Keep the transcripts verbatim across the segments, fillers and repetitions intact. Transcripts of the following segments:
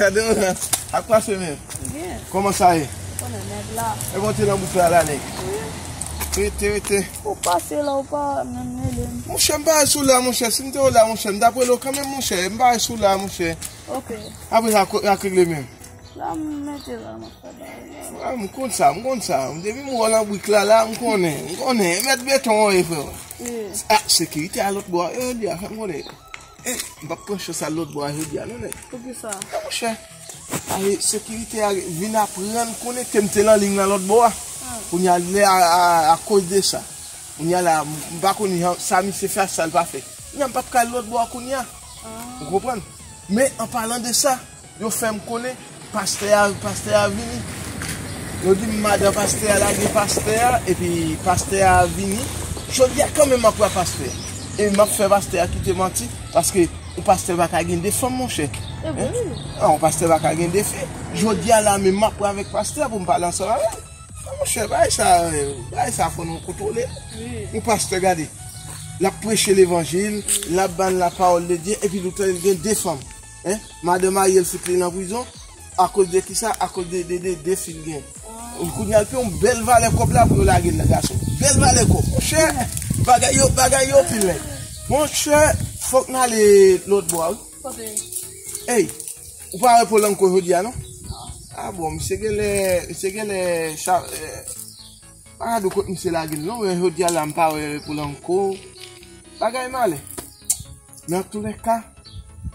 Gade, ak pase menm. Byen. Kòman sa ye? Konnen nèg la. E bon, te nan bouk la, la, nèg. Rete, rete. Ou pase la, ou pa menm rele m. Monchè, m pa sou la, monchè. Si m te la, monchè, m t ap rele w kanmenm, monchè. M pa sou la, monchè. Ok. Apre sa, ak regle menm. La, m mete la, m ap fè bagay la. Ah, m konn sa, m konn sa. Depi m wè w nan brik la, la, m konnen, m konnen. Mèt beton an ye, frè. Wi. Ah, sekirite a lòt bò a, yo di a, fè m konnen. Eh, m p ap pran chans al lòt bò a jodi a, non, nèg. Poukisa? Ah, monchè, ay, sekirite a vin aprann konnen ke m te nan liy nan lòt bò a. Ah. Kounye a, lè a, a, akoz de sa. Kounye a la, m pa konn jan, sa misye fè ak sa l pa fè. Kounye a, m p ap ka al lòt bò a kounye a. Ah. Ou konprann? Men, an palan de sa, yo fè m konnen pastè a, pastè a vini. Yo di m madan pastè a lage pastè a, epi pastè a vini. Jodi a kanmenm m ap wè pastè a. E m ap fè pastè a kite manti, paske yon pastè pa ka gen de fanm, monchè. E wi. Ah, yon pastè pa ka gen de fi. Jodi a la menm m ap wè avèk pastè a pou m pale ansanm avè l. Ah, monchè, bagay sa, bagay sa fò nou kontwole. Wi. Yon pastè, gade, l ap preche levanjil, l ap ban lapawòl de Dye, epi toutan l gen de fanm. Hein? Madan marye l fout li nan prizon. Akoz de kisa? Akoz de, de, de, de fi l gen. Kounye a l peye yon bèl valè kòb la pou yo lage l nan gason. Bèl valè kòb. Monchè, bagay yo, bagay yo pil nèg. Monchè, fòk n ale lòt bò a, wi. Kote? Ey, ou pa wè Polanco jodi a, non? Ah bon, misye genlè, misye genlè, cha, eh, pa gade kot misye lage l, non, men jodi a la, m pa wè Polanco. Bagay malè. Men antoulèka,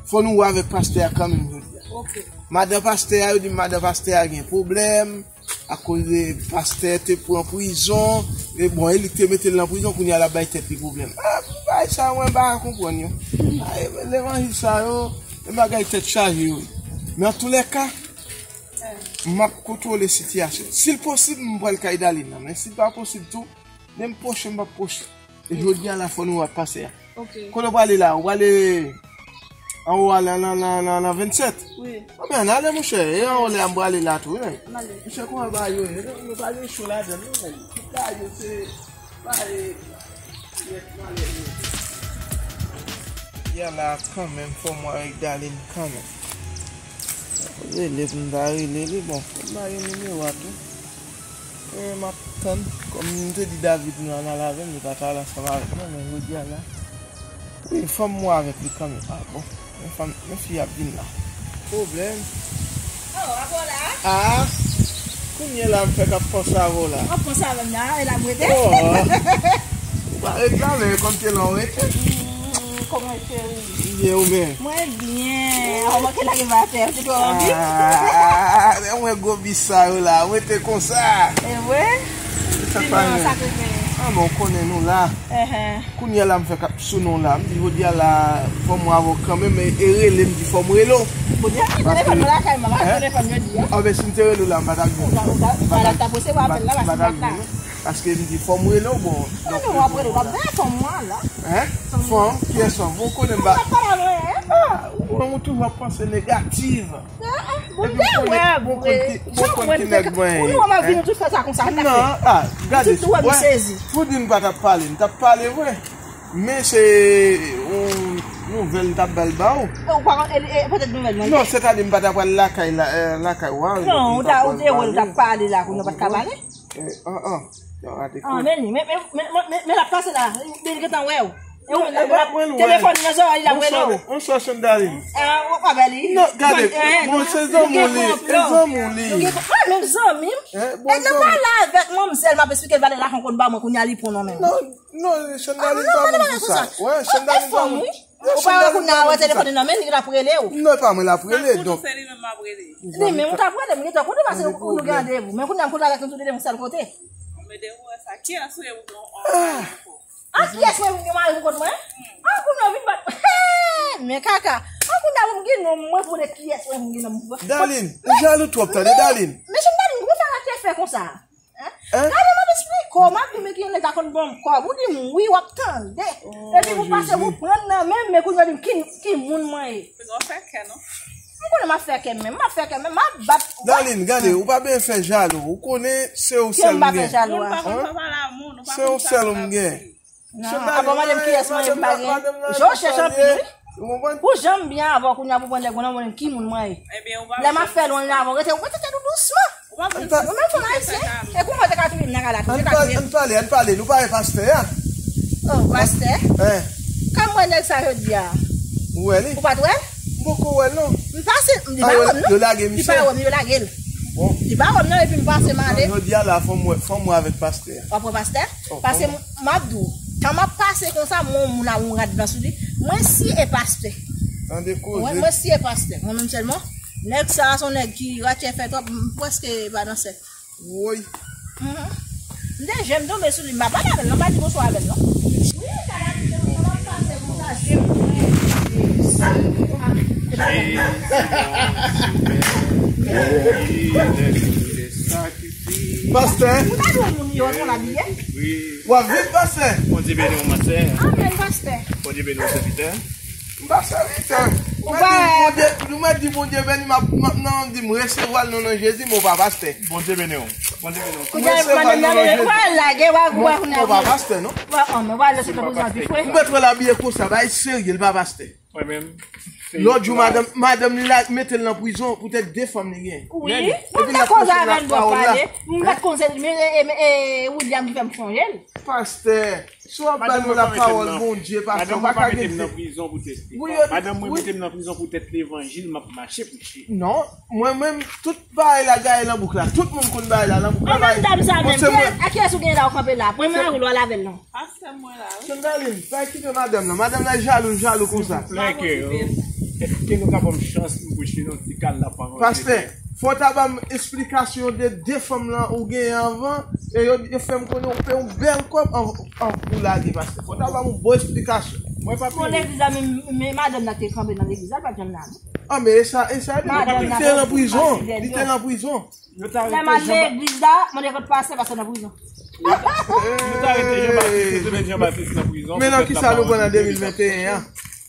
fò nou wè avèk pastè a kanmenm jodi a. Ok. Madan pastè a, yo di madan pastè a gen pwoblèm, akoz de pastè te pran prizon, e bon, e li ki te mete l nan prizon, kounye a l ap bay tèt li pwoblèm. Ah, bagay sa, mwen pa konprann yo. Ah, e levanjil sa yo, e bagay tèt chaje yo. Men antoulèka, m ap kontwole sitiyasyon. Si l posib, m pral kay Darline nan, men si l pa posib tou, menm pwoche, m p ap pwoche. E jodi a la fò nou wè pastè a. Ok. Kote w prale la? Ou prale anwo a la nan, nan, nan, nan vennsèt? Wi. Bon, men ann ale, monchè. E anwo la m prale la tou, wi. Ann ale. Monchè, kòman bagay yo ye? Yo pa gen cho ladan l, non, men. Tout bagay yo se bagay nèt malè yo. Ya la kanmenm, fò m wè avèk Darline kanmenm. Rele pou m ta rele li, bon, fò m ba yo nimewo a tou. E, m ap tann. Kòm m te di David nou ann al avè m, li pa t al ansanm avèk mwen, men jodi a la. Wi, fò m wè avèk li kanmenm. Ah, bon. Men fanm, men fi ap vin la. Pwoblèm. Oh, avè w la? Ah, kounye a la m fèk ap panse avè w la. W ap panse avè m la, e la m rete? Oh. Ou pa ret la, men kòm se la w rete. Hmm, kòman cheri? Byen, ou menm? Mwen byen. Ou manke lage m atè, ou te twò anvi. Ah, lè mwen gwo bis sa yo la, mwen te konsa. E vre? Sa pa sa te gen. Ah, bon, konnen nou la. Kounye a la m fèk ap sou non la, m di jodi a la, fò m wè avè w kanmenm, e, e rele m di fò m rele w. Kounye a, telefòn nan lakay mwen, pa telefòn jodi a. Ah, ben, si m te rele w la, m pa t ap jwenn ou. Ou pa, ou pa, ou pa t ap resevwa apèl la, paske m pa t la. Paske m di fò m rele w, bon. Donk, w ap rele, w ap gen fanm mwen la. Hein? Fanm? Kiyès fanm? Bon, konnen m pa. Ou pa pale avè mwen, hein? Ah, ou, ou toujou ap panse negatif. Ah, ah, bon, m te wè, bon, jan w konn ki nèg mwen ye. Ou nou wè m ap vin, ou tout fè sa konsa, sa k fè? Non, ah, gade, m sezi. Pou di m pa t ap pale, m t ap pale vre. Men se yon nouvèl m t ap ba l ba ou. E, ou pa, e, e, petèt nouvèl mwen. Non, sètadi m pa t ap pral lakay la, eh, lakay ou a. Non, ou ta, ou te wè l, ou t ap pale la, kounye a w pa t ka pale. Eh, an, an. Yo rate kou. Ah, men li, men, men l ap pase la. Li gentan wè w. E ou menm, telefòn nan zòrèy li, l ap rele w. Bonswa, Chandaline. Ah, ou pa bèl li. Non, gade, bon, se zanmi w li, se zanmi w li. Ah, menm zanmi m. E nan pale avèk manmzèl, m ap esplike l valè lajan konn ba mwen, kounye a li pran non menm. Non, non, Chandaline pa moun pou sa. Wè, Chandaline pa moun. Ou pa wè kounye a wè telefòn nan men li, l ap rele w. Non, e pa mwen l ap rele, donk. Se li menm m ap rele. Li menm ou t ap rele, m gentan konnen paske nou gen randevou. Men kounye a m konnen avèk nou tou de, nou sèl kote. Men de ou wè sa, kiyès ou ye ou gen yon mari pou kò? Ah, kiyès mwen pou gen mari pou kont mwen? Ah, kounye a vin bat. Men kaka. Ah, kounye a pou m gen nonm mwen pou de kiyès mwen pou gen nonm mwen. Darline, ou jalou twòp tande, Darline. Men Chandaline, kòman sa te fè konsa? Hein? Gade, m ap esplike w, m ap di w, men ki yon nèg ka konn ban m kòb. Ou di m wi, w ap tande. Epi pou pase pou pran nan men m, men kounye a di m ki, ki moun mwen ye. Ou fè kè, non? M konnen m ap fè kè m menm, m ap fè kè m menm, m ap bat. Darline, gade, ou pa bezwen fè jalou. Ou konnen se ou sèl m gen. Moun pa konn pa pale a moun, ou pa konn sa moun ap di. Se ou sèl m gen. Non, apa w mande m kiyès mwen ye, m pa gen. Jan w chèche anpil, wi. Ou konprann? Pou jan m byen avè w kounye a, pou pran nèg mwen nan, mwen ki moun mwen ye. Lè m ap fè lwen avè w, rete, rete tèt ou dousman. Ou menm se yon ayisyen. E kouman w te ka touye m nan kay la tou? Ou te ka touye m. Ann pale, ann pale. Nou pale pastè a. Oh, pastè? Kan m wè nèg sa jodi a? Ou wè li? Ou pa t wè l? M poko wè l non. M pase, li pa wè m non. Yo lage misye. Li pa wè m, yo lage l. Li pa wè m non, epi m pase m ale. Jodi a la, fò m wè, fò m wè avèk pastè a. W ap wè pastè? Paske m ap di w, tan m ap pase konsa, m wè yon moun a yon rad blan sou li. Mwen si e pastè. Tande koze. Mwen, mwen si e pastè. Mwen menm sèlman. Nèg sa a se yon nèg ki ratchè fè twòp, m prèske pa nan sèk. Woy. M te jwenn tonbe sou li, m pa pale avè l non, m pa di bonswa avè l non. Wi, sa va, m ap pase konsa, je m wè. Pastè. Ou ta di yon moun yo, yon labiye? Wi. W ap viv, pastè? Bondye beni w, ma sè. Amèn, pastè. Bondye beni w, sèvitè. M pa sèvitè. Ou mèt di Bondye, ou mèt di Bondye beni, m ap, m ap nan, di m resevwa l nan non Jezi, men w pa pastè. Bondye beni w. Bondye beni w. Kounye a, madanm nan vin pral lage, w a, w a, kounye a, w pa pastè, non? W a, anmè, w a lèse nan prizon pi fre. Ou mèt wè l abiye konsa, bagay serye, l pa pastè. Mwen menm. Lòt jou, madanm, madanm li la mete l nan prizon poutèt de fanm li gen. Wi, mwen te koze avè l, dwa pale. Mwen te koze, men, e, e, e, William ki fè m sonje l. Pastè, si w ap bay nou lapawòl Bondye, pastè, ou pa ka gen. Madanm mwen pa mete m nan prizon poutèt. Madanm mwen mete m nan prizon poutèt levanjil, m ap mache preche. Non, mwen menm, tout bagay la gaye nan bouk la. Tout moun konn bagay la nan bouk la. Mwen menm dam sa menm, a kiyès ou gen la ou kanpe la? Mwen menm a ou lwa lavel non. Pastè mwen la wi. Chandaline, pa kite madanm nan. Madanm nan jalou, jalou konsa. Silvouplè, ke, èske nou ka ban m chans pou m preche nan ti kal la pawòl de Dye? Pastè, fò w ta ban m esplikasyon de de fanm lan ou genyen anvan, e yo, yo fè m konnen ou peye yon bèl kòb an, an pou lage, pastè. Fò w ta ban m yon bon esplikasyon. Mwen pa peye. Bon, legliz la, men, men madanm nan te kanpe nan legliz la, l pa t janm la non. Ah, men e sa, e sa, li te nan prizon. Li te nan prizon. Lè m al legliz la, mande kot pastè, pastè nan prizon. Yo ta, yo ta rete Jean Baptiste, yo te met Jean Baptiste nan prizon. Men nan kisa nou pran nan de mil venteyen an?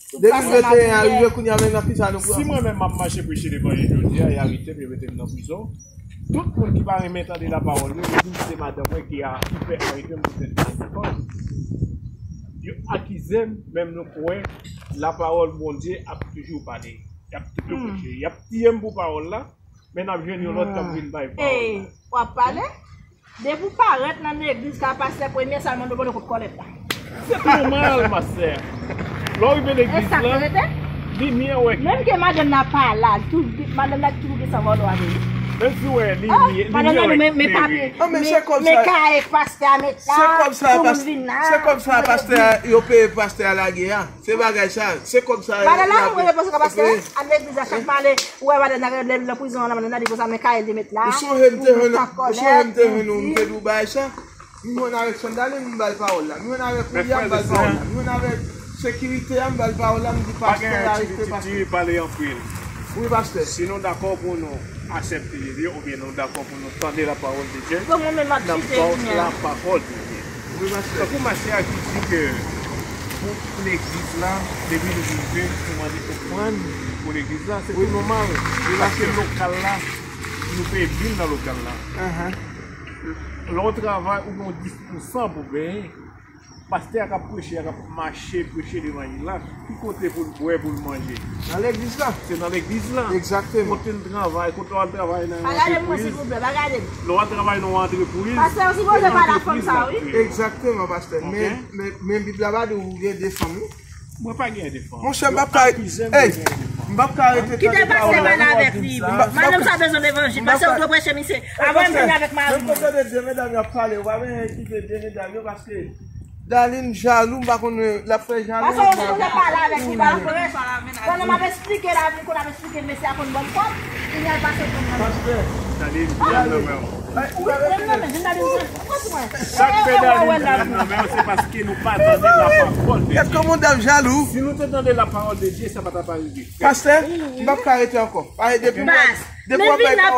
De mil venteyen an rive kounye a, men nan kisa nou pran? Si mwen menm m ap mache preche levanjil jodi a, y arete m, yo mete m nan prizon. Tout moun ki pa renmen tande lapawòl yo, yo di m se madanm mwen ki a, ki fè arete m poutèt alkòl. Yo akize m, men nou kwè lapawòl Bondye ap toujou pale. Y ap toujou preche. Y ap tiye m pou pawòl la. Men n ap jwenn yon lòt k ap vin bay pawòl la. W ap pale? Depi w parèt nan legliz ka pastè premye sa l mande w, mande w kot kòlèt la. Se nòmal, ma sè. Lè w rive legliz la, limyè wè. Menm ke madanm nan pa la, madanm nan toujou desann vòlò a vini. Menm si w wè limyè, limyè wè klere. Men kaye pastè a met la, pou moun vin la. Se kòb sa pastè a, yo peye pastè a lage a. Se bagay sa, se kòb sa. Madanm nan, mwen reponn se kòb pastè. Al legliz la, chak m ale, ou wè madanm nan, lè l nan prizon an, madanm nan di konsa, men kay li te met la. Ou sonje m te jwenn, ou sonje m te jwenn ou, m te di w bagay sa? M jwenn avèk Chandaline, m ba l pawòl la. M jwenn avèk William, m ba l pawòl la. M jwenn avèk sekirite a, m ba l pawòl la, m di pastè a, arete pastè. Pale anpil. Wi, pastè. Si nou dakò pou nou aksepte Jezi, oubyen nou dakò pou nou tande lapawòl de Dye, n ap ba w lapawòl de Dye. Tankou masè a ki di ke pou legliz la, depi l rive, ou mande ofrann pou legliz la, se tou nòmal. Paske lokal la, nou peye bil nan lokal la. Lè w travay, ou gen yon dis pousan pou peye. Pastè a k ap preche a, k ap mache preche levanjil la, ki kote pou l bwè, pou l manje? Nan legliz la. Se nan legliz la. Egzakteman. Kote l travay, kote w al travay nan yon antrepriz. Pa gade m non, silvouplè, pa gade m. Lè w al travay nan yon antrepriz, se nan antrepriz l ap viv. Pastè, ou sipoze pale ak fanm sa a, wi. Egzakteman, pastè. Men, men, men Bib la pa di w gen de fanm, wi. Mwen pa gen de fanm. Monchè, m p ap ka, ey, m p ap ka rete tande pawòl la. Kite pastè pale avèk li. Madanm sa bezwen levanjil. Pastè, ou dwe preche misye. Avan m vini avèk mari mwen. Menm kote de de medam yo ap pale, ou pa bezwen kite de medam yo, paske Darline jalou, m pa konn, l ap fè jalou. Pastè, ou sipoze pale avèk li, pa frè. Pandan m ap esplike la, vin konn ap esplike mesye a konn ban m kòb, kounye a l pase konn ban m. Pastè. Darline, jan nan men w. Wi, men, men, men, jan Darline, pran swen. Sa k fè Darline jan nan men w, se paske nou pa tande lapawòl de Dye. Gad kòman w t ap jalou. Si nou te tande lapawòl de Dye, sa pa t ap rive. Pastè, m p ap ka rete ankò. Depi w ap, depi w ap bay pawòl.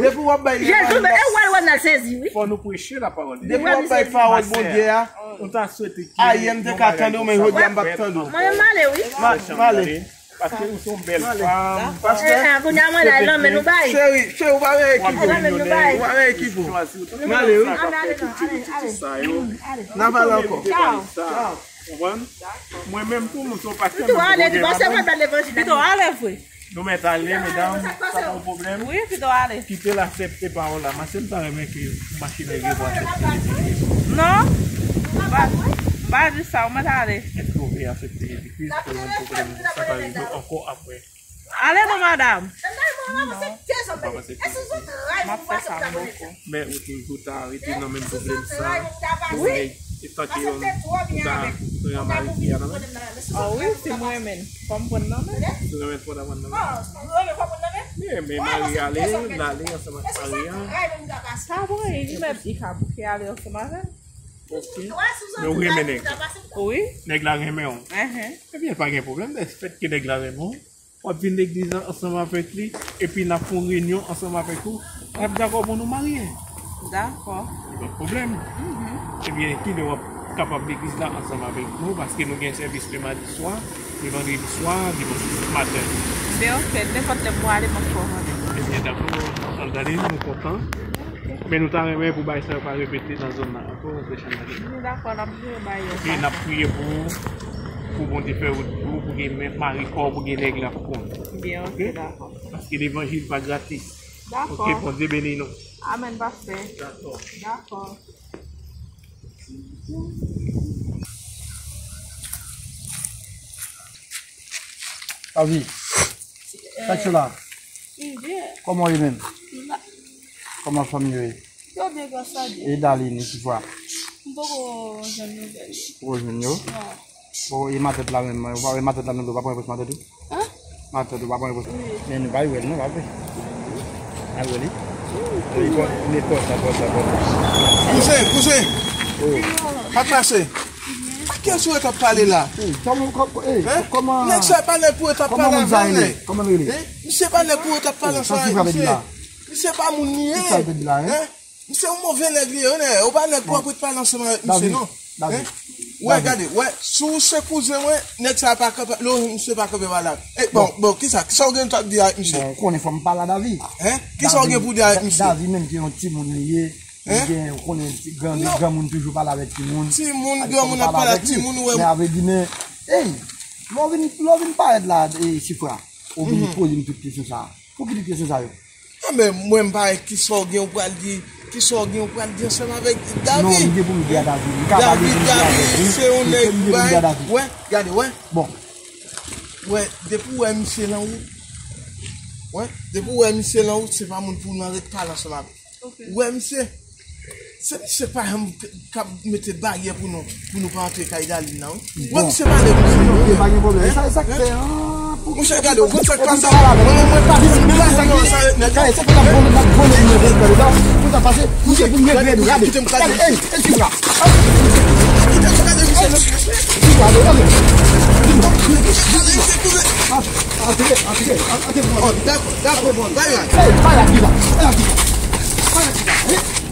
Depi w ap bay levanjil la. Jezi, men, e w al wè m nan sezi, wi. Fò nou preche lapawòl de Dye. Depi w ap bay pawòl Bondye a. Ayè m te ka tande w, men jodi a m p ap tande w. Mwen menm m ale, wi. M ale. Paske ou se yon bèl fanm. Pastè, kounye a mwen la, lanmen nou bay. Cheri, cheri, ou pa wè ekip ou. Ou pa wè ekip ou. M ale, wi. N a pale ankò. Tchaw. Konprann? Mwen menm tou, moun sou pastè, menm tou ale, pastè pa bat levanjil. Pito ale vre. Nou mèt ale, medam, sa pa yon pwoblèm. Wi, pito ale. Kite l aksepte pawòl la. Mache m ta renmen ke machin nan rive pou aksepte Jezikri. Non. Pa, pa di sa, ou mèt ale. Èske w vle aksepte Jezikri pou yon pwoblèm sa pa rive ankò apre? Ale non, madam. Non. M ap fè sa, m poko. Men ou toujou ta rete nan menm pwoblèm sa. Wi. Etanke yon, ou ta pran mari fi a nan men? Ah wi, si m renmen l, fò m pran l nan men. Si w renmen l, fò w ta pran l nan men. Men, men mari ale, l ale ansanm ak mari a. Sa bon, li menm, li ka bouke ale ansanm avè l. Ok. Men ou renmen nèg la? Wi. Nèg la renmen w? Enhen. Ebyen, pa gen pwoblèm, dèfèt ke nèg la renmen w. W ap vin legliz la ansanm avèk li, epi n ap fè yon reyinyon ansanm avèk ou. L ap dakò pou nou marye. Dakò. Pa pwoblèm. Ebyen, kilè w ap kapab legliz la ansanm avèk nou? Paske nou gen sèvis le madi swa, le vandredi swa, dimanch maten. Ben, ok, nenpòt lè pou ale, m ap fè w randevou. Ebyen, dakò, Sandrine, nou kontan. Men nou ta renmen pou bagay sa yo pa repete nan zòn nan ankò, Sandrine. Nou dakò, n ap jere bagay yo. Ok, n ap priye pou ou, pou Bondye fè wout pou ou, pou gen men, mari kò w, pou gen nèg la pou kont. Byen, ok, dakò. Paske levanjil pa gratis. Dakò. Ok, Bondye beni nou. Amèn, pastè. Dakò. Dakò. Avi. Sa k fè la? Kòman w ye menm? Kòman fanmi yo ye? Yo byen, gras a Dye. E Daline, ki fwa? M poko jwenn nouvèl yo. Poko jwenn yo? Non. Bon, e matèt la menm, ou pa wè matèt la nan do, pa pran repons matèt ou? Hein? Matèt ou pa pran repons. Men nou pa wè l non, pa vre. Al wè li. Wi, pòt, men pòt la, pòt la, pòt la. Kouzen, kouzen. Oh. Pa pase. Ak kiyès ou t ap pale la? Hey, kòman, kòman, hey, hein? Kòman, nèg sa pa nèg pou yo t ap pale avè l. Kòman moun sa rele? Kòman l rele? Hein? Misye pa nèg pou yo t ap pale ansanm avè misye. Misye pa moun li ye. Kisa l te di la, hein? Hein? Misye yon move nèg li ye, wi, nèg. Ou pa nèg pou ap ret pale ansanm avèk misye, non. David, hein? Wè, gade, wè, si w se kouzen mwen, nèg sa pa kanpe, lè w jwenn misye pa kanpe pale avè l. Eh, bon, bon, kisa, kisa w gen t ap di avèk misye? Bon, ou konnen fò m pale a David. Hein? Kisa w gen pou di avèk misye? David menm ki yon timoun li ye, li gen, ou konnen ti, gran, granmoun toujou pale avèk timoun. Timoun, granmoun ap pale ak timoun, wè. Men avè di, men, hey, lè w vin, lè w vin parèt la, eh, Sifra, ou vin poze m tout kesyon sa a. Pou ki tout kesyon sa yo? Ah, men mwen, m pa wè kisa w gen ou pral di, kisa w gen ou pral di ansanm avèk David. Non, m gen pou m di a David. M ka pale pou m di avèk ou. David, se yon nèg bay. Wè, gade, wè. Bon. Wè, depi w wè misye nan wout, wè, depi w wè misye nan wout, se pa moun pou w nan ret pale ansanm avèk. Ok. Ou wè misye? Se misye k pa janm k-, k ap mete baryè pou nou, pou nou pa antre kay Daline nan, wi. Ou wè misye pale misye, non, pa gen pwoblèm. Sa, sa k fè an. Misye, gade, ou konn sa k pase? Mwen, mwen pa konn sa, non, sa yo nèt. Gade, se pou n ap vonnen, n ap vonnen, nou vin gade la. Pou sa pase, misye pou mwen vle nou gade. Kite m gade. Gade, ey, ey, ti bra. Kite m gade misye. Ti bra, gade. Antre, antre, antre. Oh, dakò, dakò. Bay la. Ey, bay la, bay la. Bay la, bay la.